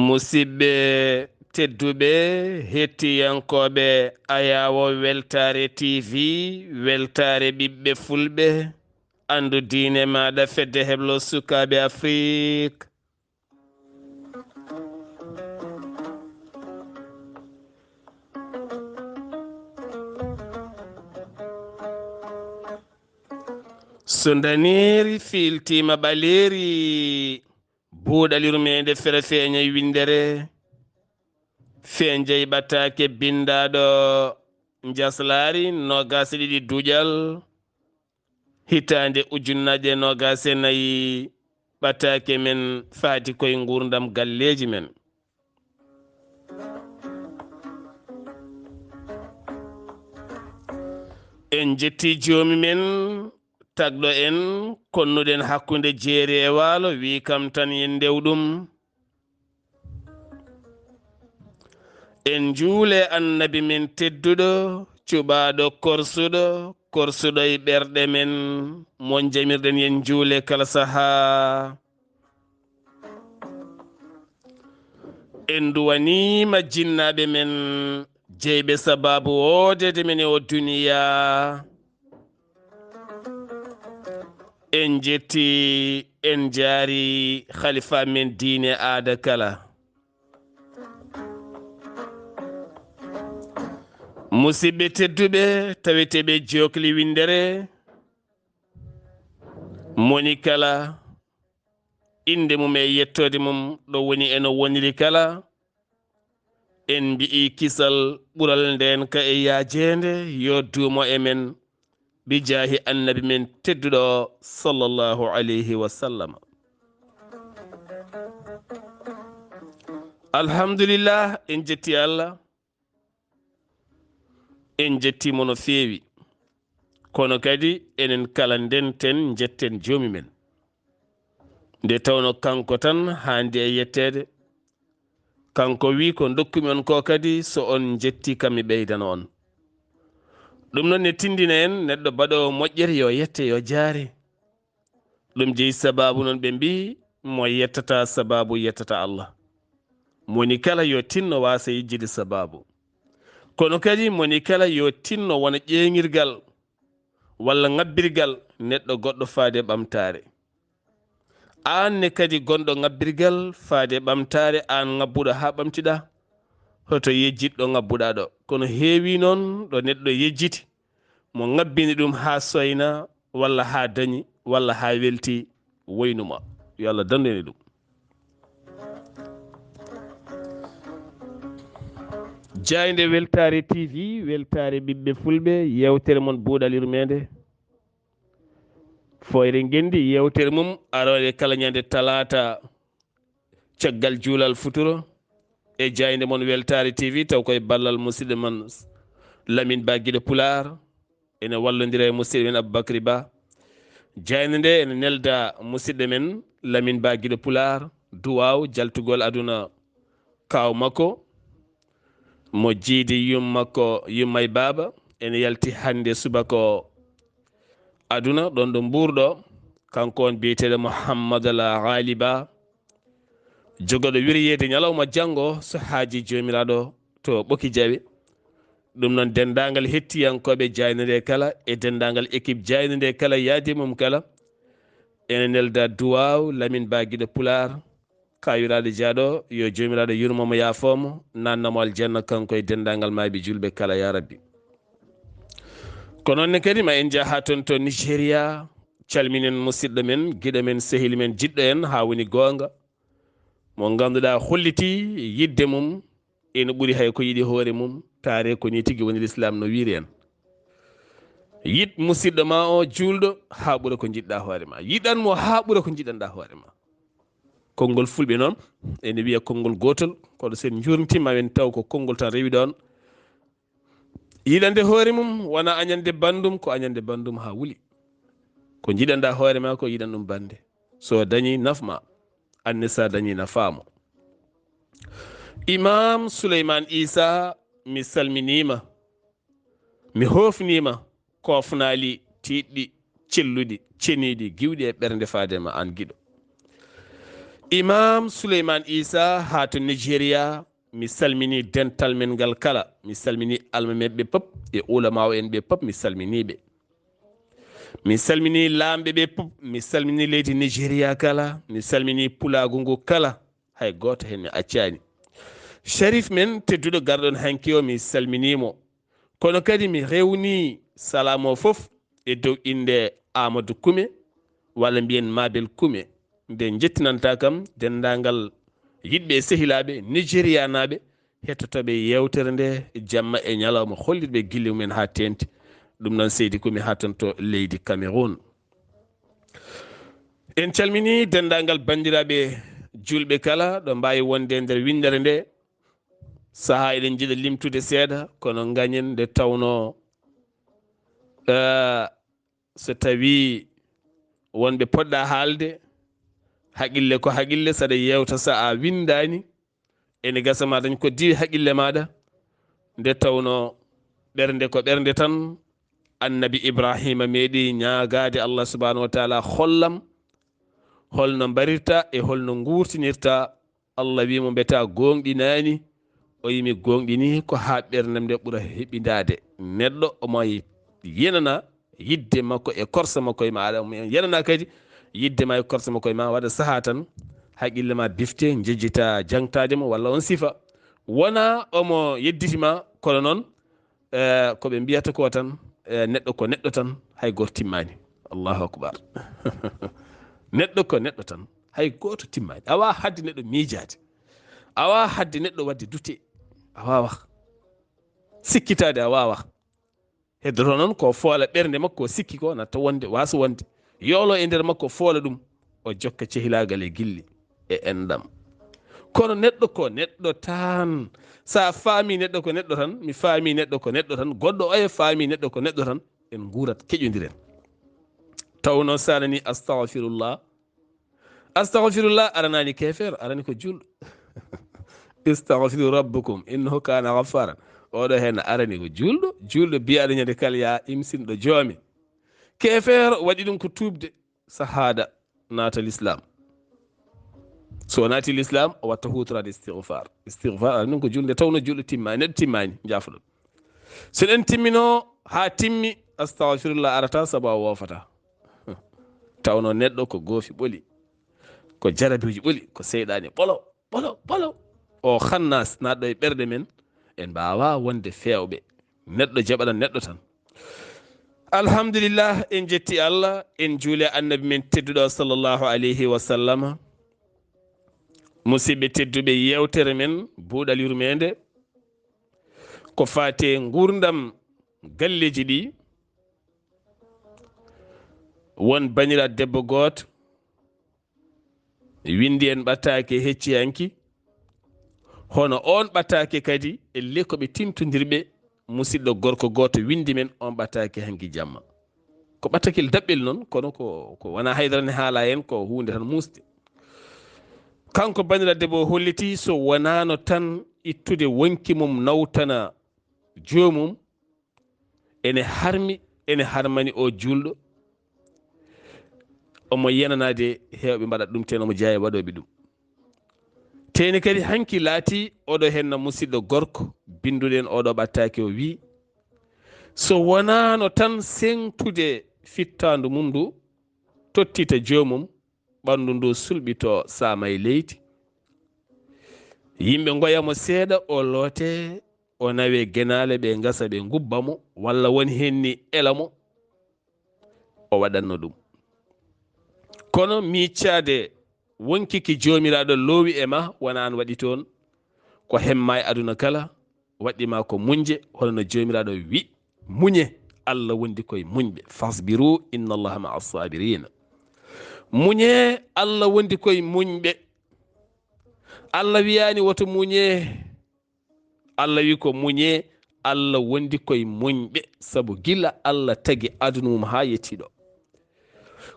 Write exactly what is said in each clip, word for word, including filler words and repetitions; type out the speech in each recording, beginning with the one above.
Musidɓe tedduɓe, hettiyankooɓe Ayaawo Weltaare T V, Weltaare ɓiɓɓe Fulɓe, anndu diine maaɗa, Fedde Heblo Sukaaɓe Afrik. So ndaneeri fiiltiima ɓaleeri, buuɗal yurmeende fere feeña e winndere, feeña e ɓataake binndaaɗo Njaslaari noogaas e ɗiɗi duƴal, hitaande ujunnaaje noogaas e nayi, ɓataake men faati koye nguurndam galleeji men. En njetti joomi men, tagɗo en, konnuɗen hakkunde jeeri e waalo, wii kam tan yen ndew ɗum. En njuule Annabi men tedduɗo, cuɓaaɗo korsuɗo, korsuɗo e ɓerɗe men, mo njamirɗen yen njuule kala sahaa. En nduwaniima jinnaaɓe men, jeyɓe sabaabu woodeede men e o duniyaa. En njetti, en njaari khalifa men diine aada kala. Musidɓe tedduɓe, taweteeɓe jookli winndere, moni kala, innde mum e yettoode mum, ɗo woni e no woniri kala, en mbi'i kisal ɓural ndeen ka e yaajeende, yo duumo e men, bi jaahi Annabi men tedduɗo, sallallahu alayhi wa sallam. Alhamdulillah, en jetti Allah, en jetti mo no feewi. Kono kadi enen kala ndenten, njetten joomi men. Nde tawno kanko tan haandi e yetteede. Kanko wi ko ndokkumi on ko kadi, so on njetti kam mi ɓeydana on. Ɗum noon ne tindina en neɗɗo baɗoowo moƴƴere yo yette, yo jaare. Ɗum jeyi sabaabu noon ɓe mbi mo yettata sabaabu yettata Allah. Moni kala yo tinno waasa yejjide sabaabu. Kono kadi moni kala yo tinno wona ƴeeŋirgal walla ŋabbirgal neɗɗo goɗɗo faade ɓamtaare. Aan ne kadi gonɗo ŋabbirgal faade ɓamtaare, aan ŋabbuɗo haa ɓamtiɗaa, hoto yejjit ɗo ŋabbuɗaa ɗo. Kono heewi noon ɗo neɗɗo yejjiti, mo ŋabbini ɗum haa soyna, walla haa dañi, walla haa welti, woynuma. Yo Allah dandu en e ɗum. Jaaynde Weltaare T V, Weltaare Ɓiɓɓe Fulɓe, yeewtere mon Buuɗal Yurmeende. Fooyre Ngenndi, yeewtere mum aroore kala ñande talaata caggal juulal futuro e jaaynde mon Weltaare T V, taw koye ballal musidɗo mon Lamin Ba Giɗo Pulaar. Ene wallondira e musidɗo men Aboubacry Ba. Jaaynde nde ene nelda musidɗo men Lamin Ba Giɗo Pulaar, duwaaw jaltugol aduna kaaw makko, mo jiidi yum makko, yumma e baaba, ene yalti hannde subaka o aduna, ɗon ɗo Mbuur ɗo. Kanko on biyeteeɗo Mouhammad Al Ghali Ba, jogooɗo wiriyeede ñalawma janngo, so haaji Joomiraaɗo to Ɓoki Jawe. Ɗum noon, denndaangal hettiyankooɓe jaaynde nde kala, e denndaangal équipe jaaynde nde kala, yaadi mum kala, ene nelda duwaaw Lamin Ba Giɗo Pulaar, kaayiraaɗo jaaɗo, yo Joomiraaɗo yurmo mo, yaafoo mo, naatna mo aljanna, kanko e denndaangal maayɓe juulɓe kala, yaa Rabbi. Ko noon ne kadi, ma en njah haa toon to Nigeria, calminen musidɗo men, giɗo men, sehil men, jiɗɗo en, haa woni goonga, mo ngannduɗaa hollitii yiɗde mum ene ɓuri hay ko yiɗi hoore mum, taare ko nii tigi woni Lislaam no wiiri en. Yiɗ musidɗo ma o juulɗo haa ɓura ko njiɗɗaa hoore ma. Yiɗan mo haa ɓura ko njiɗanɗaa hoore ma. Konngol Fulɓe noon ene wiya konngol gootol, kono so en njuurnitiima, en taw ko konngol tan rewi ɗoon. Yiɗande hoore mum wona añande banndum, ko añande banndum haa wuli. Ko njiɗanɗaa hoore ma ko yiɗan ɗum bannde. So dañi naf ma, anne so dañi nafaa mo. Imaam Suleymaan Iisaa, mi salminiima, mi hoofniima, koofnaali tiiɗɗi, celluɗi, ceniiɗi, giwɗi e ɓernde faade ma aan giɗo. Imam Suleyman Isa haa to Nigeria, mi salmini dental men ngal kala, mi salmini almameeɓe ɓe pop e ulamaawo en ɓe pop, mi salmini ɓe. Mi salmini laamɓe ɓe pop, mi salmini leydi Nigeria kala, mi salmini pulaagu ngu kala, hay gooto heen mi accaani. Sharif men tedduɗo garɗon hanki o, mi salmini mo. Kono kadi mi rewni salamo fof e dow innde Amadou Kume, walla mbiyen Mabel Kume. Nde njettinanta kam denndaangal yiɗɓe e sehilaaɓe Nigerianaaɓe hettotooɓe yeewtere nde jamma e ñalawma, hollirɓe gille mumen haa teenti. Ɗum noon, seydi Kume, haa toon to leydi Cameroun. En calmini denndaangal banndiraaɓe juulɓe kala ɗo mbaawi wonde e nder winndere nde. Sahaa eɗen njiɗa limtude seeɗa, kono ngañen nde tawnoo, eh, so tawii wonɓe poɗɗa haalde, haqille ko haqille, saɗa yeewta so a winndaani, ene gasa ma dañ ko diwi haqille maaɗa. Nde tawnoo ɓernde ko ɓernde tan, Annabi Ibrahima meeɗi ñaagaade Allah subhanahu wa taala hollam holno mbarirta e holno nguurtinirta. Allah wi mo, mbeta gooŋɗinaani? O wi, mi gooŋɗini ko haa ɓerndam nde ɓura heɓindaade. Neɗɗo omo yenana yidde makko e korsa makko e ma, aɗa omo yenana kadi yidde ma e korsa makko e ma. Waɗa sahaa tan haqille ma bifte, njejjita jaŋtaade mo walla on sifa. Wona omo yedditi ma, kono noon, eh, ko ɓe mbiyata ko tan, eh, neɗɗo ko neɗɗo tan, hay gooto timmaani. Allahu akbar. Neɗɗo ko neɗɗo tan, hay gooto timmaani. A waawaa haɗde neɗɗo miijaade. A waawaa haɗde neɗɗo waɗde dute. A waawaa sikkitaade, a waawaa. Heddoto noon ko foola ɓernde makko, o sikki ko natta wonde, waasa wonde. Yoolo e nder makko, foola ɗum, o jokka cehilaagal e gilli e enɗam. Kono neɗɗo ko neɗɗo tan. So a faami neɗɗo ko neɗɗo tan, mi faami neɗɗo ko neɗɗo tan, goɗɗo oya faami neɗɗo ko neɗɗo tan, en nguurat, keƴondiren. Tawnoo so a nanii astagfirullah, astagfirullah aranaani keefeero, arani ko juulɗo. Istagfiru rabbakum innahu kana ghaffara. Oɗo heen arani ko juulɗo, juulɗo biyaɗo ñande kala ya imsinɗo joomi. Keefeero waɗi ɗum ko tuubde, sahaada, naata l'islam. So o naati l'islam, o watta huutoraade istigfar. Istigfar arani ɗum ko juulde, tawnoo juulɗo timmaani, neɗɗo timmaani, njaafoɗon. So eɗen timminoo haa timmi, astagfirullah arata sabu a woofata. Tawnoo neɗɗo ko goofi ɓoli, ko jarabiiji ɓoli, ko seyɗaani ɓolo, ɓolo, ɓolo. O xannaas naatɗo e ɓerɗe men, en mbaawaa wonde feewɓe. Neɗɗo jaɓanan neɗɗo tan. Alhamdulillah, en jetti Allah, en juuli e Annabi men tedduɗo sallallahu alayhi wa sallama. Musidɓe tedduɓe, yeewtere men, buuɗal yurmeende, ko faati e nguurndam galleeji ɗi. Won banira debbo gooto winndi en ɓattaake hecci hanki. Hono oon ɓattaake kadi, ellee ko ɓe tintondirɓe, musidɗo gorko gooto winndi men oon ɓattaake hanki jamma. Ko ɓattakel daɓɓel noon, kono ko, ko wonaa haydara ne haala heen, ko huunde tan muusde. Kanko banira debbo o holliti, so wonaano tan ittude wonki mum nawtana joomum, ene harmi, ene harmani o juulɗo. Omo yenanaade heewɓe mbaɗat ɗum, teno omo jeyaa e waɗooɓe ɗum. Teni kadi hanki laati oɗo henna musidɗo gorko, binduɗen oɗo ɓattaake o wi, so wonaano tan seŋtude fittaandu mum ndu, tottita joomum, ɓanndu ndu sulɓito saama e leydi. Yimɓe ngoya mo seeɗa, o loote, o nawe genaale, ɓe ngasa, ɓe ngubba mo, walla won henni ela mo, o waɗanno ɗum. Kono miiccaade wonki ki Joomiraaɗo loowi e ma, wona aan waɗi toon, ko hemma e aduna kala, waɗɗi ma ko muñje, hono no Joomiraaɗo wi, muñe, Allah wondi koye muñɓe. Fasbiru, inna Allaha ma'a sabirina. Muñe, Allah wondi koye muñɓe. Allah wiyaani woto muñe. Allah wi ko muñe, Allah wondi koye muñɓe. Sabu gila Allah tagi aduna mum haa yettiɗo.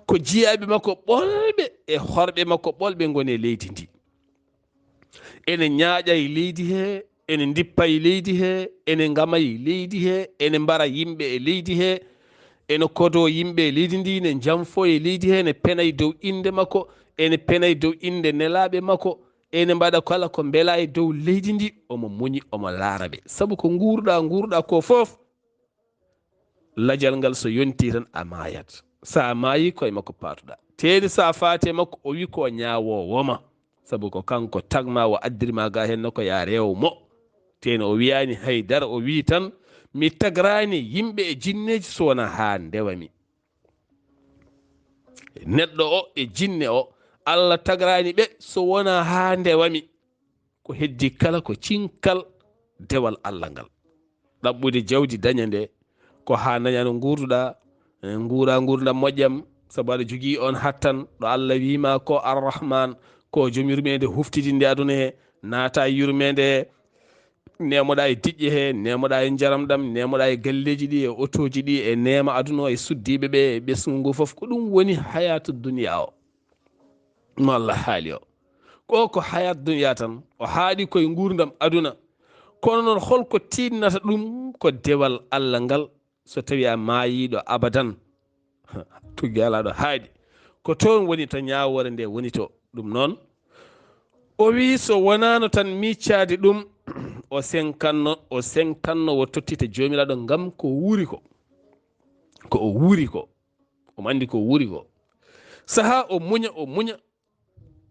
Ko jiyaaɓe makko ɓolɓe e horɓe makko ɓolɓe ngoni e leydi ndi. Ene ñaaƴa e leydi he, ene ndippa e leydi he, ene ngama e leydi he, ene mbara yimɓe e leydi he, ene kodo yimɓe e leydi ndi, ne njamfo e leydi he, ne pena e dow innde makko, ene pena e dow innde nelaaɓe makko, ene mbaɗa kala ko mbela e dow leydi ndi, omo muñi, omo laara ɓe. Sabu ko nguurɗa, nguurɗa ko fof, lajal ngal so yonti tan a maayat. So a maayi, koye makko paatuɗa. Teeni so a faati e makko, o wi ko ñaawoowo ma. Sabu ko kanko tagma o addiri ma ga heen no ko ya rew mo. Teeni o wiyaani hay dara, o wi tan, mi tagraani yimɓe e jinneeji so wonaa haa ndewa mi. Neɗɗo o e jinne o, Allah tagraani ɓe so wonaa haa ndewa mi. Ko heddi kala ko cinkal dewal Allah ngal. Ɗaɓɓude jawdi daña nde, ko haa naña no nguurduɗa, eh, nguura nguurndam moƴƴam, sabu aɗa jogii on hattan ɗo Allah wiima ko Arrahman, ko joom yurmeende huftidinde aduna he, naata e yurmeende he, nemoɗa e diƴƴe he, nemoɗa e njaram ɗam, nemoɗa e galleeji ɗi, e otooji ɗi, e neema aduna o, e suddiiɓe ɓe, e ɓesngu ngu fof. Ko ɗum woni hayatu duniya o. No Allah haali o. Ko, ko hayat duniya tan, o haaɗi koye nguurndam aduna. Kono noon, holko tiinnata ɗum? Ko dewal Allah ngal. So tawi a maayiiɗo abadan, tuggi alaa ɗo haaɗi. Ko toon woni to ñaawoore nde woni to. Ɗum noon, o wi, so wonaano tan miicaade ɗum, o senkanno, o senkanno, o tottita Joomiraaɗo ngam ko wuuri ko. Ko o wuuri ko. Omo anndi ko wuuri ko. Sahaa o muña, o muña,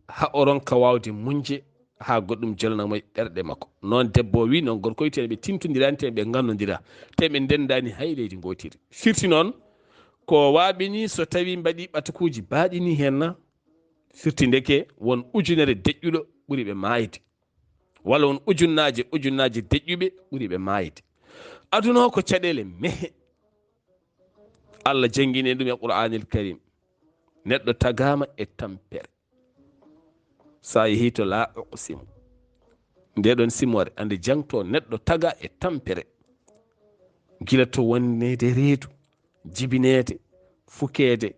haa o ronka waawde muñde, haa goɗɗum jolna mo e ɓerɗe makko. Noon debbo o wi, noon gorko o wi, tee ɓe tintondiraani, tee ɓe ngannondira, tee ɓe ndenndaani hay leydi ngootiri. Firti noon, ko waaɓi nii so tawii mbaɗii ɓatakuuji baaɗi nii heen na? Firti ndeke won ujunere deƴƴuɗo ɓuri ɓe maayde. Walla won ujunnaaje, ujunnaaje deƴƴuɓe ɓuri ɓe maayde. Aduna o ko caɗeele mehe. Allah janngini en ɗum e Qur'aanil Karim. Neɗɗo tagaama e tampere. So a yehii to laa uqsimu, nde ɗon simoore, ande jangto neɗɗo taga e tampere. Gila to wonneede reedu, jibineede, fukeede,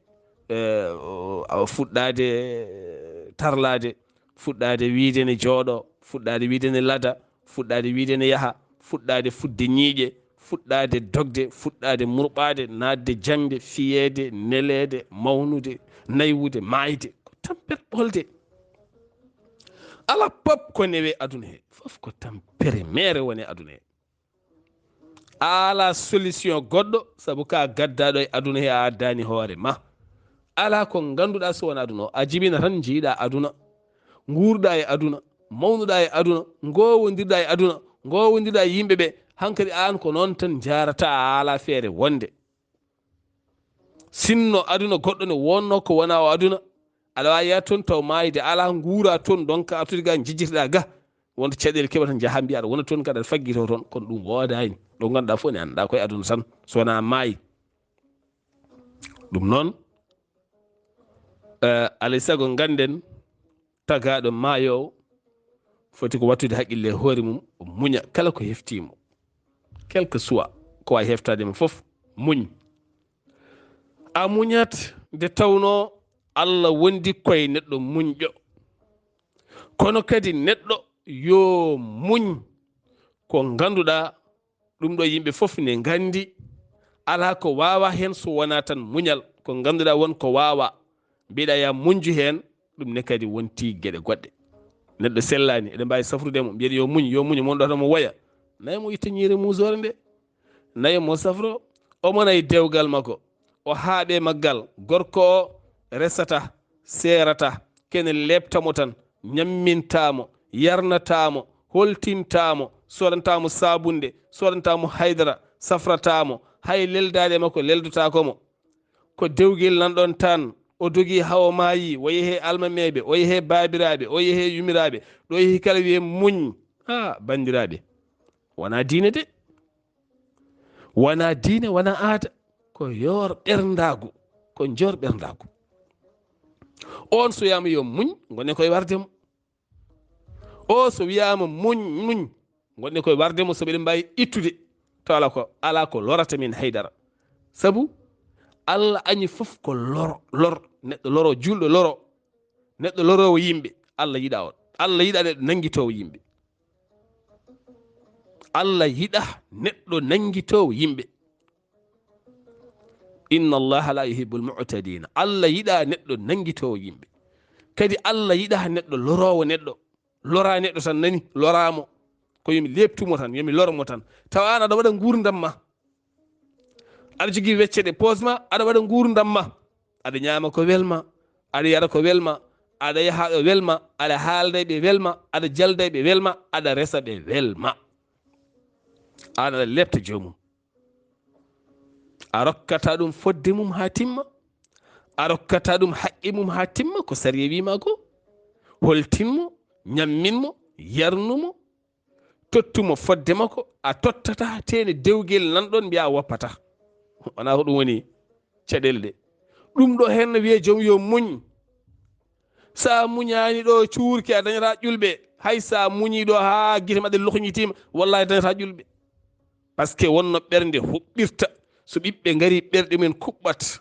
eh, o-, awa fuɗɗaade, eh, tarlaade, fuɗɗaade wiide ne jooɗo, fuɗɗaade wiide ne lada, fuɗɗaade wiide ne yaha, fuɗɗaade fuɗde ñiiƴe, fuɗɗaade dogde, fuɗɗaade murɓaade, naatde jaŋde, fiyeede, neleede, mawnude, naywude, maayde. Ko tampere ɓolde. Alaa pop ko newe aduna he. Fof ko tampere meere woni aduna he. A alaa solution goɗɗo, sabu ka gaddaaɗo e aduna he a addaani hoore ma. Alaa ko ngannduɗaa so wonaa aduna o. A jibina tan njiiɗaa aduna. Nguurɗaa e aduna. Mawnuɗaa e aduna. Ngoowndirɗaa e aduna. Ngoowondirɗaa e yimɓe ɓe. Hankadi aan ko noon tan njaarata, a alaa feere wonde. Sinno aduna goɗɗo ne wonno ko wonaa o aduna, aɗa waawi yaade toon taw maayde alaa, nguura toon, donc artude ga, njejjitoɗaa ga, wonta caɗeele keɓa tan, njaha mbiya aɗa wona toon, kadi aɗa faggito toon, kono ɗum woodaani. Ɗo ngannduɗaa fof ne anndaa koye aduna tan, so wonaa maayi. Ɗum noon, eh, alay sago ngannden, tagaaɗo maayoowo foti ko wattude haqqille e hoore mum, o muña kala ko heftii mo, quel que soit ko waawi heftaade mo fof, muñ. A muñat nde tawnoo Allah wondi koye neɗɗo muñƴo. Kono kadi neɗɗo yo muñ ko ngannduɗaa ɗum ɗo yimɓe fof ne nganndi, alaa ko waawaa heen so wonaa tan muñal, ko ngannduɗaa won ko waawaa, mbiɗa ya muñju heen, ɗum ne kadi wonti geɗe goɗɗe. Neɗɗo sellaani, eɗen mbaawi safrude mo, mbiyen yo muñ, yo muñ, mon ɗo tan mo woya. Nayi mo itta ñiire muusoore nde, nayi mo safro, o mona e dewgal makko, o haaɓe maggal, gorko o resata, seerata, kene leɓta mo tan, ñamminta mo, yarnata mo, holtinta mo, sodanta mo saabunde, sodanta mo haydara, safrata mo, hay leldaade makko leldotaako mo. Ko dewgel nan ɗon tan, o dogi haa o maayi, o yehe almameeɓe, o yehe baabiraaɓe, o yehe yumiraaɓe, ɗo yehi kala wiye muñ. Ha, banndiraaɓe, wonaa diine de. Wonaa diine, wonaa aada. Ko yoor ɓerndaagu, ko njoor ɓerndaagu. On so wiyaama yo muñ, ngonen koye warde mo. O so wiyaama muñ, muñ, ngonen koye warde mo, sabu eɗen mbaawi ittude. To alaa ko, alaa ko lorata min haydara. Sabu Allah añi fof ko lor, lor, neɗɗo loro, juulɗo loro, neɗɗo loroowo yimɓe, Allah yiɗa on. Allah yiɗa neɗɗo nanngitoowo yimɓe. Allah yiɗa neɗɗo nanngitoowo yimɓe. Inna Allaha la yuhibbul mu'tadina. Allah yiɗa neɗɗo nanngitoowo yimɓe. Kadi Allah yiɗa neɗɗo loroowo neɗɗo. Lora neɗɗo tan nani, loraamo. Ko yo mi leeptumo tan, yo mi lormo tan. Tawa aan aɗa waɗa nguurndam ma. Aɗa jogii wecce ɗe poos ma, aɗa waɗa nguurndam ma. Aɗa ñaama ko welma, aɗa yara ko welma, aɗa yaha ɗo welma, aɗa haalda ɓe welma, aɗa jalda ɓe welma, aɗa resa ɓe welma. Aan aɗa leepta joomum. A rokkata ɗum fodde mum haa timma. A rokkata ɗum haqqe mum haa timma, ko sariya wiima ko. Holtin mo, ñammin mo, yarnu mo, tottu mo fodde makko. A tottata teene dewgel nan ɗon mbiya a woppata. Wonaa ko ɗum woni caɗeele ɗe. Ɗum ɗo heen no wiyee joom yo muñ. So a muñaani ɗo cuurki a dañata ƴulɓe. Hay so a muñii ɗo haa gite maɗɗe lokñitiima, wallahi dañata ƴulɓe. Parce que wonno ɓernde huɓɓirta, so ɓiɓɓe ngari ɓerɗe mumen kuɓɓat.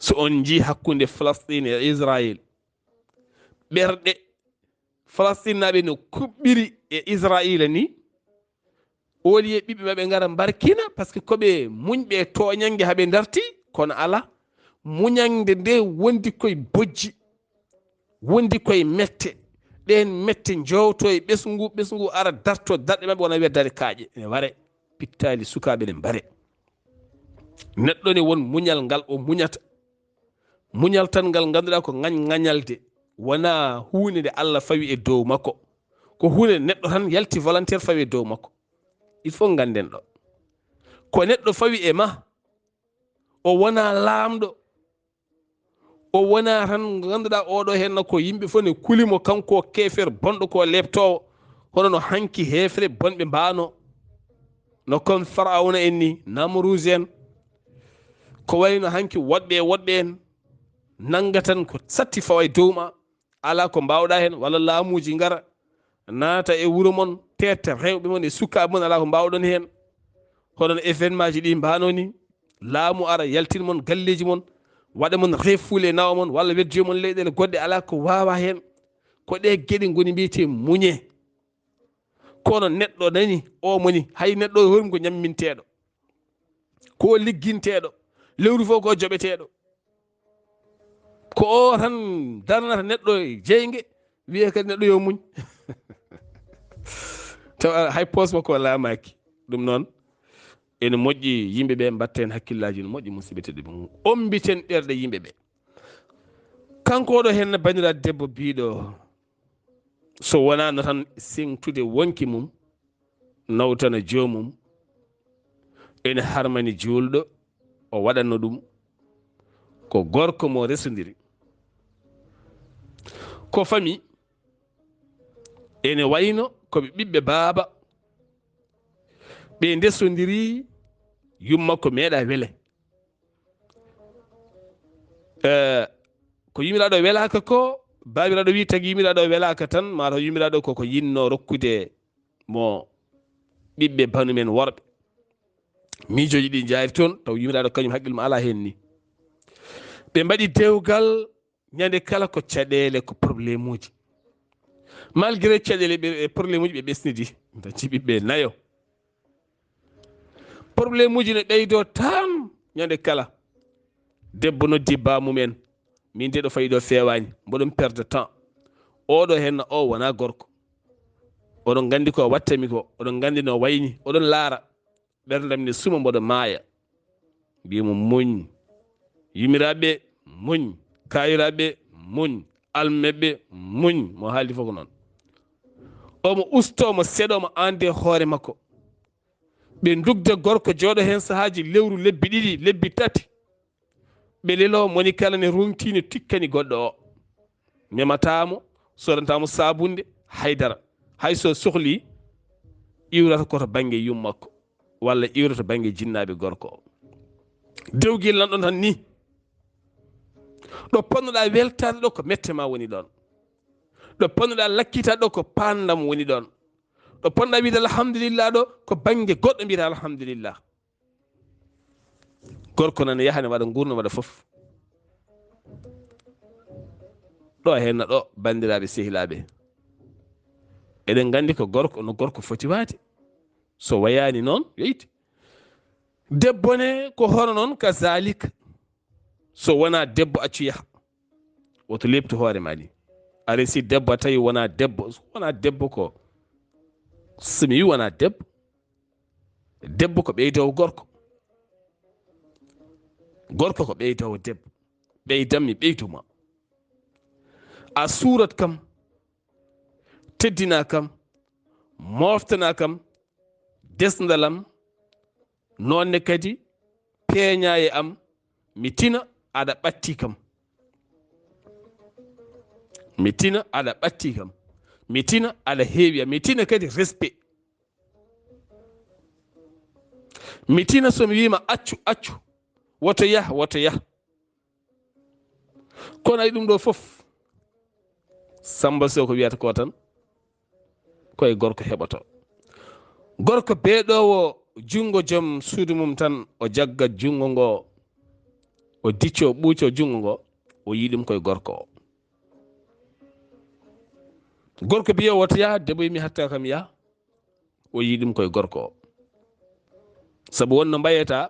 So on njii hakkunde Falastin e Israël, ɓerɗe Falastinnaaɓe no kuɓɓiri e Israila ni, au lieu ɓiɓɓe maɓɓe ngara mbarkina, parce que ko ɓe muñɓe e tooñannge haa ɓe ndarti, kono ala, muñannde nde wondi koye bojji, wondi koye mette, ɗeen mette njowto e ɓesngu, ɓesngu ara darto darɗe maɓɓe wona wiya dare kaaƴe, ene ware, pittaali sukaaɓe ne mbare. Neɗɗo ne won muñal ngal o muñata. Muñal tan ngal ngannduɗaa ko ŋañ-ŋañalde, wonaa huunde nde Allah fawi e dow makko. Ko huunde nde neɗɗo tan yalti volontaire fawi e dow makko. Il faut ngannden ɗo. Ko neɗɗo fawi e ma, o wonaa laamɗo. O wonaa tan ngannduɗaa oɗo heen ko yimɓe fof ne kuli mo, kanko keefeer bonɗo ko leeptoowo. Hono no hanki heefre bonɓe mbaano. No kon Farawna en ni, Namruus en. Ko wayno hanki woɗɓe e woɗɓe en. Nannga tan ko satti fawa e dow ma. Alaa ko mbaawɗaa heen, walla laamuuji ngara, naata e wuro mon, teetta rewɓe mon e sukaaɓe mon, alaa ko mbaawɗon heen. Hoɗon événement ji ɗi mbaano ni, laamu ara yaltin mon galleeji mon, waɗa mon refuule nawa mon, walla weddoya mon leyɗeele goɗɗe, alaa ko waawaa heen. Ko ɗee geɗe ngoni mbiyetee muñe. Kono neɗɗo nani, o moni, hay neɗɗo horum ko ñamminteeɗo, ko ligginteeɗo, lewru fof ko joɓeteeɗo. Ko o tan darnata neɗɗo e jeynge, wiyee kadi neɗɗo yo muñ. Tawa hay poos makko laamaaki. Ɗum noon, ene moƴƴi yimɓe ɓe mbatten hakkillaaji no moƴƴi, musidɓe tedduɓe. Ombiten ɓerɗe yimɓe ɓe. Kanko oɗo heen banndiraaɗo debbo biiɗo, so wonaano tan siŋtude wonki mum, nawtana joomum, ene harmani juulɗo, o waɗanno ɗum ko gorko mo resondiri. Ko fami, ene wayno ko ɓe ɓiɓɓe baaba, ɓe ndesondiri, yumma ko meeɗa wele. Eh, ko yumiraɗo welaka ko, babiraɗo wi tagi yumiraɗo welaka tan, mataw yumiraɗo koko yinno rokkude mo ɓiɓɓe banumen worɓe. Miijoji ɗi jaari toon, taw yumiraɗo kañum haqqille mum ala hen ni. Ɓe mbaɗi dewgal, ñande kala ko caɗeele, ko problème uji. Malgré caɗeele ɓe, e problème uji ɓe ɓesnidi, dañci ɓiɓɓe nayo. Problème uji ne ɓeydo tan ñande kala. Debbo noddi baamumen, min de ɗo fayi ɗo feewaani, mboɗon perde temps. Oɗo henna o wona gorko. Oɗon nganndi ko wattami ko, oɗon nganndi no wayni, oɗon laara. Ɓerndam ne suma, mboɗo maaya. Mbiya mo muñ. Yumiraɓe muñ. Kayiraɓe muñ. Almeɓe muñ. Mo haaldi fof ko noon. Omo usto, omo seeɗa, omo ande hoore makko. Ɓe ndugda gorko jooɗo heen sahaaji lewru, lebbi ɗiɗi, lebbi tati. Ɓe lelo, moni kala ne ruŋti, ne tikkani goɗɗo o. Memata mo, sodanta mo sabunde, haydara. Hay so sohli, iwrata ko to bannge yummakko, walla iwrata bannge jinnaaɓe gorko o. Dewgel nan ɗon tan ni. Ɗo ponnoɗa weltaade ɗo, ko mette ma woni ɗon. Ɗo ponnoɗa lakkitaade ɗo, ko pandam woni ɗon. Ɗo ponnoɗa wiide alhamdulillah ɗo, ko bannge goɗɗo mbiyata alhamdulillah. Gorko nana yaha ne waɗa ngurndan, waɗa fof. Ɗo henna ɗo, banndiraaɓe sehilaaɓe, eɗen nganndi ko gorko, no gorko foti waade. So wayaani noon, yo itte. Debbo ne ko hono noon, ka zalika. So wonaa debbo, accu yaha. Woto leɓtu hoore ma ni. A resi debbo a tawi wona debbo, wona debbo ko, so mi wi wona debbo, debbo ko ɓeydowo gorko. Gorko ko ɓeydowo debbo. Ɓeydam mi ɓeydu ma. A suurat kam, teddina kam, moftana kam, desndal am, noonne kadi peeña e am, mi tina aɗa ɓatti kam. Mi tina aɗa ɓatti kam. Mi tina aɗa heewi am. Mi tina kadi respect. Mi tina so mi wiima accu, accu. Woto yah, woto yah. Kono ay ɗum ɗo fof, Samba Sow ko wiyata ko tan, koye gorko heɓoto. Gorko beeɗowo junngo joom suudu mum tan, o jagga junngo ngo, o dicco, ɓuuco junngo ngo, o yii ɗum koye gorko o. Gorko biyo woto yaha, debbo mi hatta kam yaha, o yii ɗum koye gorko o. Sabu wonno mbayata,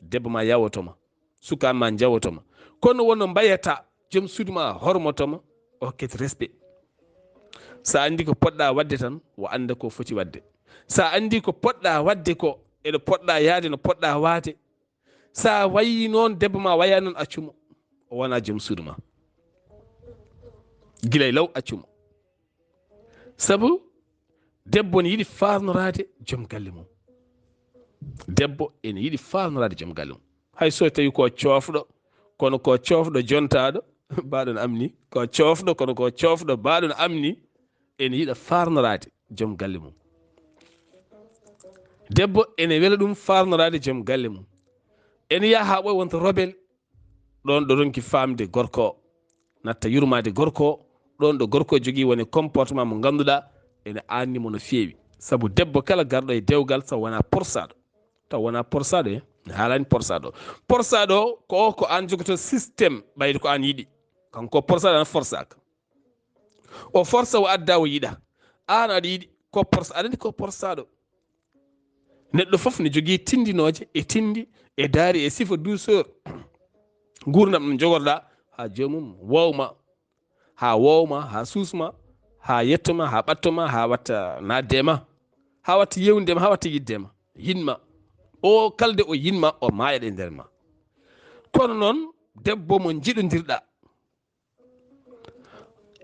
debbo ma yawoto ma, sukaaɓe ma njawoto ma. Kono wonno mbayata, joom suudu ma hormoto ma, o hokkete respect. Sa anndi ko poɗɗa waɗde tan, o annda ko foti waɗde. Sa anndi ko poɗɗa waɗde ko, eɗo poɗɗa yaade no poɗɗa waade. Sa wayi noon, debbo ma waya noon, accu mo. O wona joom suudu ma. Gila e law, accu mo. Sabu debbo ne yiɗi faarnoraade joom galle mum. Debbo ene yiɗi faarnoraade joom galle mum. Hay so tawi ko coofɗo, kono ko coofɗo jontaaɗo, baaɗo no am ni. Ko coofɗo, kono ko coofɗo, baaɗo no am ni. Ene yiɗa faarnoraade joom galle mum. Debbo ene wela ɗum faarnoraade joom galle mum. Ene yaha haa ɓooya wonta rebelle. Ɗoon ɗo ronki faamde gorko o, natta yurmaade gorko o. Ɗoon ɗo gorko o jogii woni comportement mo ngannduɗaa ene aanni mo no feewi. Sabu debbo kala garɗo e dewgal, so wonaa porsaɗo, taw wonaa porsaɗo, e mi haalaani porsaɗo. Porsaɗo o, ko o, ko aan jogoto système, ɓayde ko aan yiɗi. Kanko porsaɗo, aan forsaaka. O forsa, o adda, o yiɗa. Aan aɗa yiɗi, ko porsa-, aɗa anndi ko porsaɗo. Neɗɗo fof ne jogii tinndinooje e tinndi e daari e sifa douceur. Nguurndam ɗam jogorɗaa haa joomum woow ma, haa woow ma, haa suus ma, haa yetto ma, haa ɓatto ma, haa watta naatde e ma, haa watta yeewnude ma, haa watta yiɗde ma, yiɗ ma. O kalde o yiɗ ma, o maayaɗo e nder ma. Kono noon, debbo mo njiɗondirɗaa,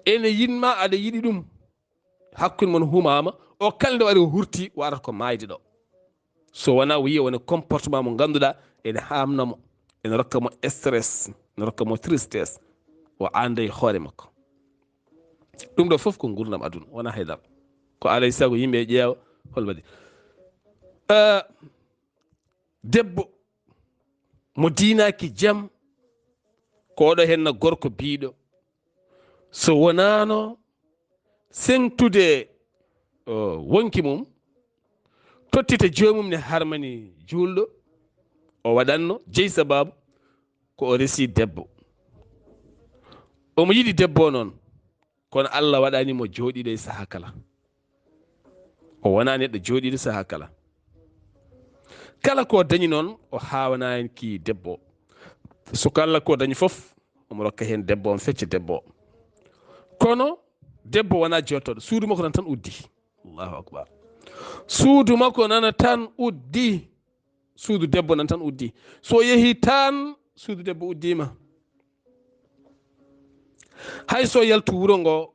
ene yiɗ ma, aɗa yiɗi ɗum, hakkunde mon humaama, o kala nde waɗi o hurti, o arata ko maayde ɗo. So wonaa o yiya woni comportement mo ngannduɗaa ene haamna mo, ene rokka mo stress, ene rokka mo tristesse, o annda e hoore makko. Ɗum ɗo fof ko nguurndam aduna, wonaa hay dara. Ko alaa e sago yimɓe ƴeewa hol waɗi. Eh, debbo mo diinaaki jam, ko oɗo henna gorko biiɗo, so wonaano seŋtude, o, wonki mum, tottita joomum ne harmani juulɗo, o waɗanno jeyi sababu ko o resi debbo. Omo yiɗi debbo o noon, kono Allah waɗani mo jooɗiiɗo e sahaa kala. O wonaa neɗɗo jooɗiiɗo sahaa kala. Kala ko dañi noon, o haawanaa heen ki debbo. So kala ko dañi fof, omo rokka heen debbo, omo fecca debbo. Kono debbo wonaa jooɗtooɗo, suudu makko nan tan uddi. Allahu akbar. Suudu makko nana tan uddi. Suudu debbo nan tan uddi. So yehi tan, suudu debbo uddiima. Hay so yaltu wuro ngo,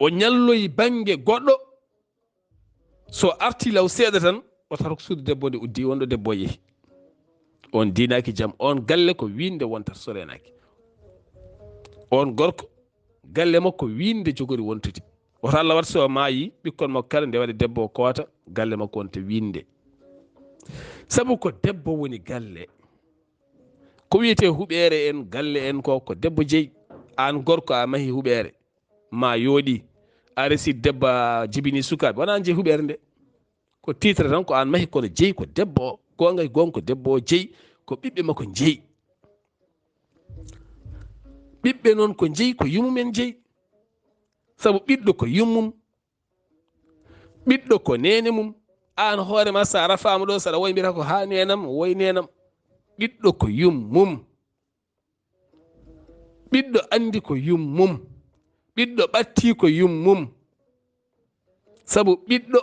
o ñalloyi bannge goɗɗo, so arti law seeɗa tan, o tawata ko suudu debbo nde uddi, wonɗo debbo yehi. On diinaaki jam, on galle ko wiinde wontata so reenaaki. On gorko, galle makko wiinde jogori wontude. Woto Allah wat so maayi, ɓikkon makko kala nde waɗi debbo o koota, galle makko wonta wiinde. Sabu ko debbo woni galle. Ko wiyetee huɓeere en, galle en ko, ko debbo jeyi. Aan gorko a mahi huɓeere, ma yooɗi. A resi debbo a jibini sukaaɓe. Wonaa aan jeyi huɓeere nde. Ko titre tan ko aan mahi kono jeyi ko debbo o. Goonga e goonga ko debbo o jeyi, ko ɓiɓɓe makko jeyi. Ɓiɓɓe noon ko jeyi, ko yummumen jeyi. Sabu ɓiɗɗo ko yummum, ɓiɗɗo ko neene mum. Aan hoore ma so a rafaama ɗo, saɗa woy mbiyata ko haa neenam, woy neenam. Ɓiɗɗo ko yummum. Ɓiɗɗo anndi ko yummum. Ɓiɗɗo ɓattii ko yummum. Sabu ɓiɗɗo,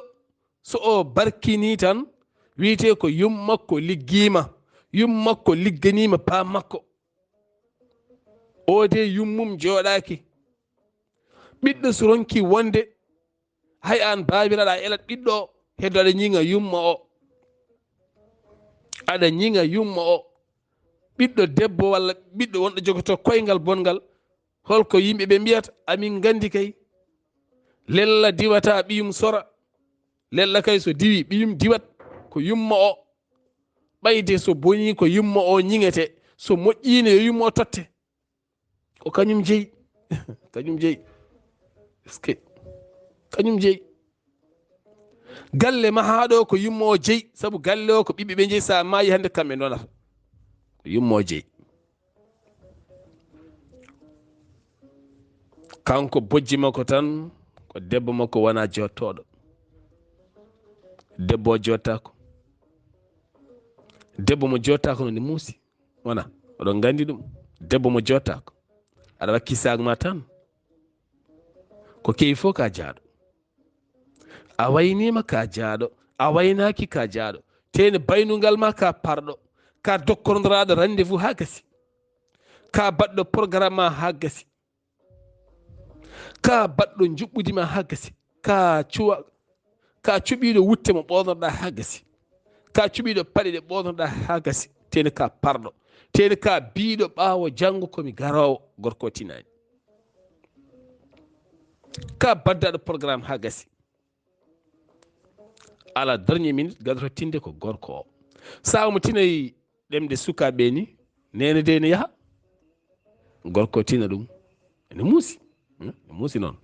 so o barkinii tan, wiyetee ko yum makko liggiima, yum makko ligganiima paa makko. O de yummum jooɗaaki. Ɓiɗɗo so ronki wonde, hay aan baabiraaɗo a elat ɓiɗɗo o, heddo aɗa ñiŋa yumma o. Aɗa ñiŋa yumma o. Ɓiɗɗo debbo walla ɓiɗɗo wonɗo jogotoo koyngal bonngal, holko yimɓe ɓe mbiyata? Amin nganndi kay. Lella diwata ɓiyum sora. Lella kay so diwi ɓiyum diwat ko yumma o. Ɓayde so bonii ko yumma o ñiŋete, so moƴƴiino yo yumma o totte. Ko kañum jeyi. Kañum jeyi. Est-ce que kañum jeyi? Galle mahaaɗo ko yumma o jeyi, sabu galle o ko ɓiɓɓe ɓe jeyi, so a maayi hannde kamɓe ndonata. Ko yumma o jeyi. Kanko bojji makko tan ko debbo makko wona jottooɗo. Debbo o jottaako. Debbo mo jottaako no ne muusi. Wona, oɗon nganndi ɗum. Debbo mo jottaako. Aɗa wakki saag ma tan. Ko kewi fof ka jaaɗo. A wayniima ka jaaɗo. A waynaaki ka jaaɗo. Tene baynungal ma ka parɗo. Ka dokkorndoraaɗo rendez-vous haa gasi. Ka baɗɗo programme ma haa gasi. Ka baɗɗo njuɓɓudi ma haa gasi. Ka cuwa, ka cuɓiiɗo wutte mo ɓoornoɗaa haa gasi. Ka cuɓiiɗo paɗe ɗe ɓoornoɗaa haa gasi. Tene ka parɗo. Tene ka biiɗo ɓaawo janngo ko mi garoowo, gorko o tinaani. Ka baddaɗo programme haa gasi. À la dernière minute, gadoto tinde ko gorko o. Sawa mo tinayi ɗemde sukaaɓe ni, nene de ne yaha. Gorko tina ɗum. Ene muusi. Hmm? Ene muusi noon.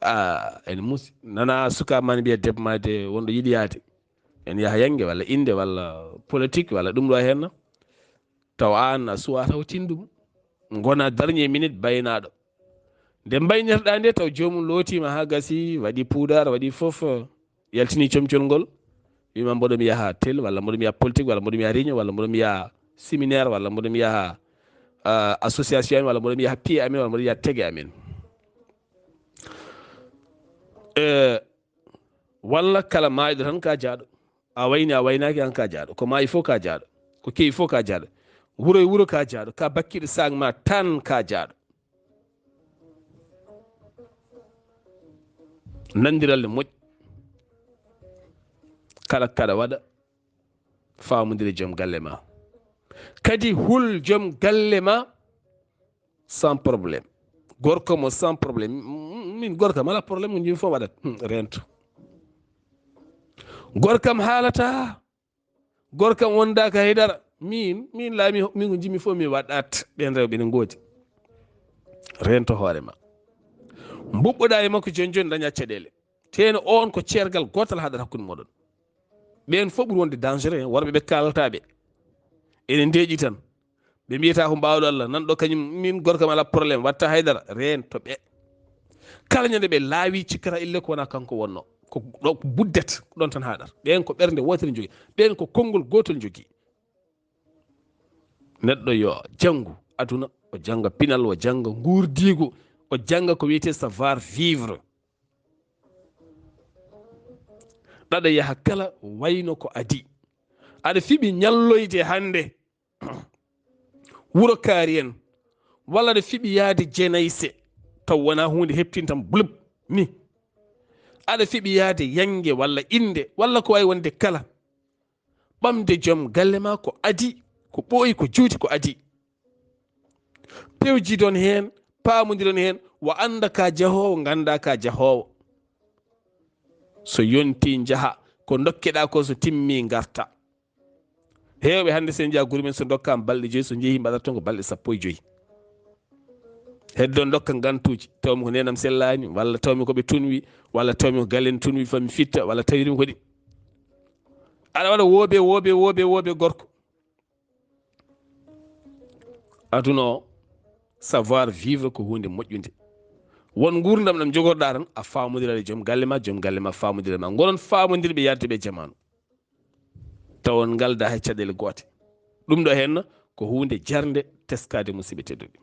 Ah, ene muusi. Nana suka ma ne mbiya debbo ma de wonɗo yiɗi yaade. En yaha yange walla inde walla politique walla ɗum ɗo henna. Taw aan a suwa taw tin ɗum. Ngona dernière minute baynaɗo. Nde mbaynirɗa nde taw joomum lootima ha gasi, waɗi puudar, waɗi fof, yaltini comcol ngol. Wima mboɗo mi yaha tel, walla mboɗo mi yaha politique, walla mboɗo mi yaha réunion, walla mboɗo mi yaha séminaire, walla mboɗo mi yaha, ah, association amen, walla mboɗo mi yaha piye amen, walla mboɗo mi yaha tege amen. Eh, walla kala maayɗo tan ka jaaɗo. A wayni, a waynaaki, an ka jaaɗo. Ko maayi fof ka jaaɗo. Ko kewi fof ka jaaɗo. Wuro e wuro ka jaaɗo. Ka bakkiɗo saag ma tan ka jaaɗo. Nandiral ne moƴƴi. Kala kaɗa waɗa, faamodire joom galle ma. Kadi hul joom galle ma sans problème. Gorko mo sans problème. M-, m-, min gorko am ala problème, ko jimi fof waɗat. Hmm, rento. Gorko am haalata. Gorko am wondaka haydara. Min, min laami, min ko jimi fof mi waɗat. Ɓen rewɓe ne ngoodi. Rento hoore ma. Mbuɓɓoɗa e makko joni joni daña caɗeele. Teno on ko ceergal gootal haɗata hakkunde moɗon. Ɓen fof ɓuri wonde dangereux, worɓe ɓe kaalata ɓe. Ene ndeeƴi tan. Ɓe mbiyata ko mbawɗo Allah, nan ɗo kañum min gorko am ala problème, watta haydara, rento ɓe. Kala ñande ɓe laawi cikkata ille ko wona kanko wonno. Ko ɗo ko buddet, ko ɗon tan haɗata. Ɓen ko ɓernde wotere jogii. Ɓen ko konngol gootol jogii. Neɗɗo yo janngu aduna, o jannga pinal, o jannga nguurdiigu, o jannga ko wiyetee savoir vivre. Ɗaɗa yaha kala wayno ko adii. Aɗa fiɓi ñalloyde hannde wuro kaari en, walla aɗa fiɓi yahde Jenayse, taw wonaa huunde heptintam bulub ni. Aɗa fiɓi yahde Yannge walla Innde, walla ko waawi wonde kala. Ɓamde joom galle ma ko adii, ko ɓooyi, ko juuti, ko adii. Pewjidon heen, paamondiron heen, wo annda ka jahoowo, ngannda ka jahoowo. So yonti njaha, ko ndokkeɗaa ko so timmi ngarta. Heewɓe hannde so en njaha gure men, so ndokkaama balɗe joyi, so njehi mbaɗata toon ko balɗe sappo e joyi. Heddo ndokka ngantuuji, tawmi ko neenam sellaani, walla tawmi ko ɓe tunwi, walla tawmi ko galen tunwi, fami fitta, walla tawirimi ko ɗi. Aɗa waɗa woobe, woobe, woobe, woobe gorko. Aduna o, savoir vivre ko huunde moƴƴunde. Won nguurndam ɗam jogorɗaa tan, a faamondira e joom galle ma, joom galle ma faamondira e ma. Ngonon faamondirɓe yahde ɓe jamaanu. Taw on ngalda hay caɗeele goote. Ɗum ɗo henna ko huunde jarnde, teskaade, musidɓe tedduɓe.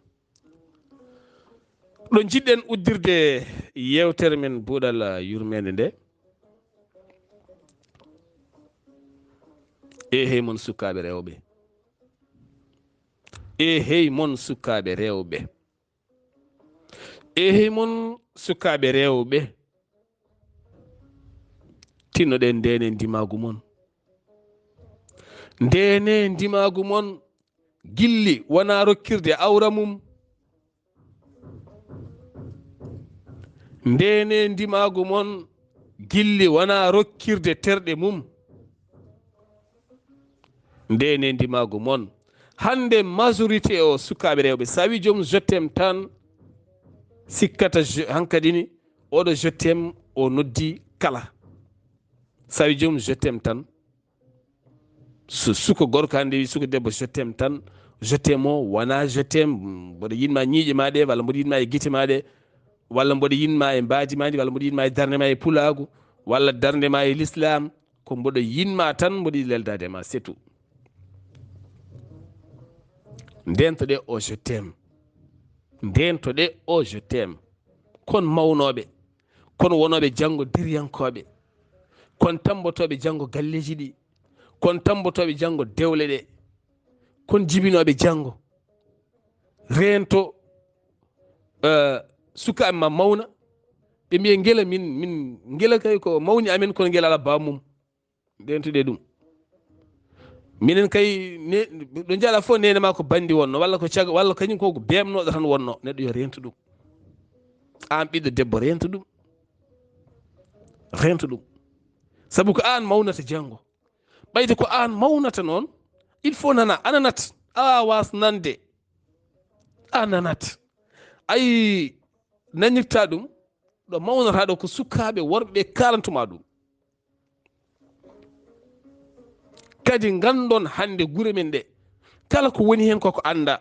Ɗo njiɗɗen uddirde yeewtere men buuɗal yurmeende nde, e hey mon sukaaɓe rewɓe, e hey mon sukaaɓe rewɓe, e hey mon sukaaɓe rewɓe, tinnoɗen ndeene ndimaagu mon. Ndeene ndimaagu mon, gilli wonaa rokkirde awra mum. Ndeene ndimaagu mon, gilli wonaa rokkirde terɗe mum. Ndeene ndimaagu mon. Hannde majorité o sukaaɓe rewɓe, so a wi joom je t'aime tan, sikkata je, hankadi ni, oɗo je t'aime o noddi kala. So a wi joom je t'aime tan, so suka gorko hannde wi suka debbo je t'aime tan, je t'aime o wonaa je t'aime, mboɗo yiɗma ñiiƴe ma ɗe, walla mboɗo yiɗma e gite ma ɗe, walla mboɗo yiɗma e mbaadi ma ndi, walla mboɗo yiɗma e darnde ma e pulaagu, walla darnde ma e l'islam, ko mboɗo yiɗma tan, mboɗo yiɗi leldaade ma, c'est tout. Ndeentoɗe o je t'aime. Ndeentoɗe o je t'aime. Kon mawnooɓe, kon wonooɓe janngo deriyankooɓe, kon tammbotooɓe janngo galleeji ɗi, kon tammbotooɓe janngo dewle ɗe, kon jibinooɓe janngo. Reento, eh, sukaaɓe ma mawna, ɓe mbiya ngela min, min, ngela kay ko mawni amen, kono ngela alaa baaba mum. Ndeentude ɗum. Minen kay, ne, ɗo njaɗa fof neene ma ko banndi wonno, walla ko caga, walla kañum ko beemnooɗo tan wonno. Neɗɗo yo reentu ɗum. Aan ɓiɗɗo debbo, reentu ɗum. Reentu ɗum. Sabu ko aan mawnata janngo. Ɓayde ko aan mawnata noon, il faut nana, a nanat. A waawas nande. A nanat. Ayi, nanirta ɗum, ɗo mawnata ɗo ko sukaaɓe worɓe ɓe kaalantuma ɗum. Kadi nganndon hannde gure men ɗe, kala ko woni heen koko annda.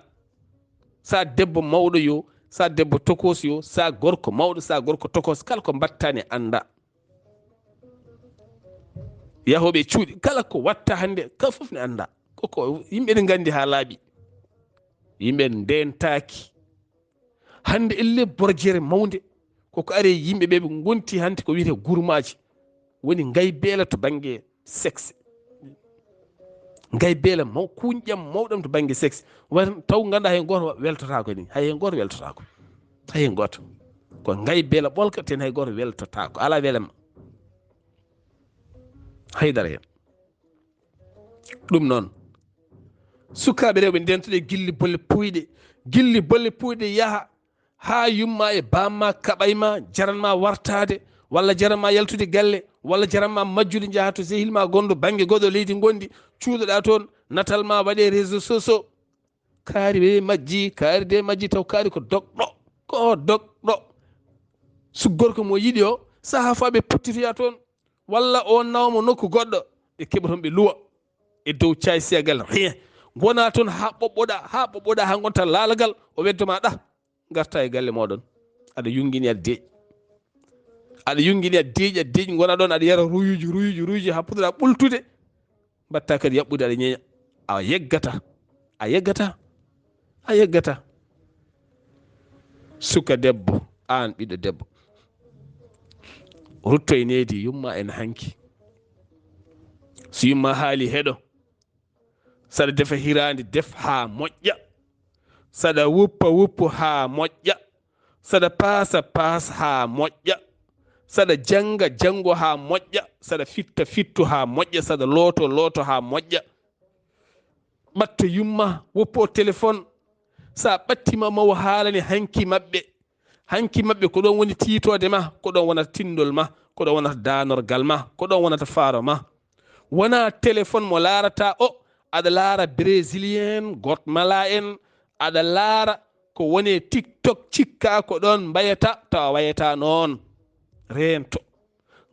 Sa debbo mawɗo yo, sa debbo tokos yo, sa gorko mawɗo, sa gorko tokos, kala ko mbattani annda. Yahooɓe cuuɗi, kala ko watta hannde, ka fof ne annda. Koko yimɓe ne nganndi haa laaɓi. Yimɓe ndentaaki. Hannde elle borjere mawnde, koko ari e yimɓe ɓe, ɓe ngonti hannde ko wiyetee gurmaaji. Woni ngaybeela to bannge sexe. Ngaybeela maw-, kuuñƴam mawɗam to bannge sexe. Wata taw ngannduɗaa hay gooto weltotaako ni. Hay, hay gooto weltotaako. Hay, hay gooto. Ko ngaybeela ɓolka ten, hay gooto weltotaako. Alaa welema. Hay dara heen. Ɗum noon, sukaaɓe rewɓe, ndentoɗe gilli bolle puuyɗe. Gilli bolle puuyɗe yaha haa yumma e baamma kaɓay ma, jaran ma wartaade, walla jaran ma yaltude galle, walla jaran ma majjude, njaha to sehil ma gonɗo bannge goɗɗo leydi ngonɗi, cuuɗoɗa toon, natal ma waɗe réseaux sociaux. Kaari we majji, kaari de majji, taw kaari ko dogɗo, ko dogɗo. Su gorko mo yiɗi o, saha fa ɓe pottitoya toon, walla o nawa mo nokku goɗɗo, ɓe keɓa toon ɓe luwa. E dow caysiyagal, rien. Ngona toon haa ɓoɓɓoɗa, haa ɓoɓɓoɗa, haa ngonta laalagal, o weddo ma ɗa, ngarta e galle moɗon. Aɗa yungini, aɗa deeƴi. Aɗa yungini, aɗa deeƴi, aɗa deeƴi, ngona ɗon, aɗa yara ruyuji, ruyuji, ruyuji, haa puɗɗoɗa ɓultude. Mbatta kadi yaɓɓude, aɗa ñeña. A yeggata. A yeggata. A yeggata. Suka debbo, aan ɓiɗɗo debbo. Rutto e needi yumma en hanki. So yumma haali, heɗo. Saɗa defa hiraande, def haa moƴƴa. Saɗa wuppa, wuppu haa moƴƴa. Saɗa paasa, paas haa moƴƴa. Saɗa jannga, janngo haa moƴƴa. Saɗa fitta, fittu haa moƴƴa. Saɗa looto, looto haa moƴƴa. Ɓatto yumma, woppo téléphone. Sa ɓattima, mawo haalani hanki maɓɓe. Hanki maɓɓe, ko ɗon woni tiitoode ma, ko ɗon wonata tinndol ma, ko ɗon wonata daanorgal ma, ko ɗon wonata faaro ma. Wona téléphone mo laarata o, aɗa laara brésilien, gotmala en, aɗa laara ko woni e TikTok, cikka ko ɗon mbayata, tawa wayata noon. Reento.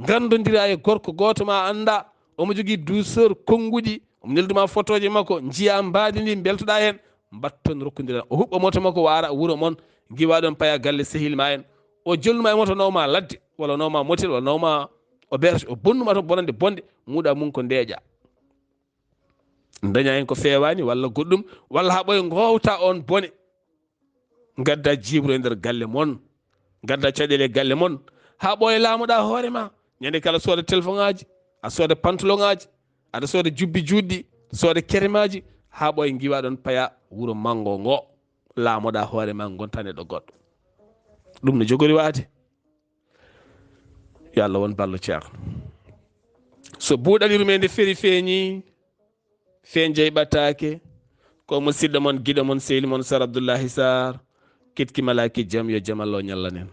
Nganndondira e gorko gooto ma annda, omo jogii douceur konnguɗi, omo nelduma fotooje makko, njiya mbaadi ndi, mbeltoɗa heen, mbatton rokkondiral. O huɓɓa moto makko, waara wuro mon, ngiwa ɗon, paya galle sehil ma en. O jolnuma e moto, nawma ladde, walla nawma motel, walla nawma auberge, o bonnuma toon bonande bonde, muuɗa mum ko ndeeƴa. Daña hen ko feewani walla goɗɗum, walla haa ɓooya ngowta on bone. Ngadda jiiɓru e nder galle mon, ngadda caɗeele e galle mon, haa ɓooya laamoɗa hoore ma. Ñande kala sooda téléphone aji, a sooda pantalon aji, aɗa sooda jubbi juuɗɗi, sooda keremaji, haa ɓooya ngiwa ɗon paya wuro mango ngo. Laamoɗa hoore ma, gonta neɗɗo goɗɗo. Ɗum no jogori waade. Yo Allah won ballo Ceerno. So buuɗal yurmeende feri feeñi, feen jeyɓataake, ko musidɗo mon, giɗo mon, sehil mon, Sar Abdullahi Sar, Kiɗki Malaki, jam yo jam Allah o ñallanen.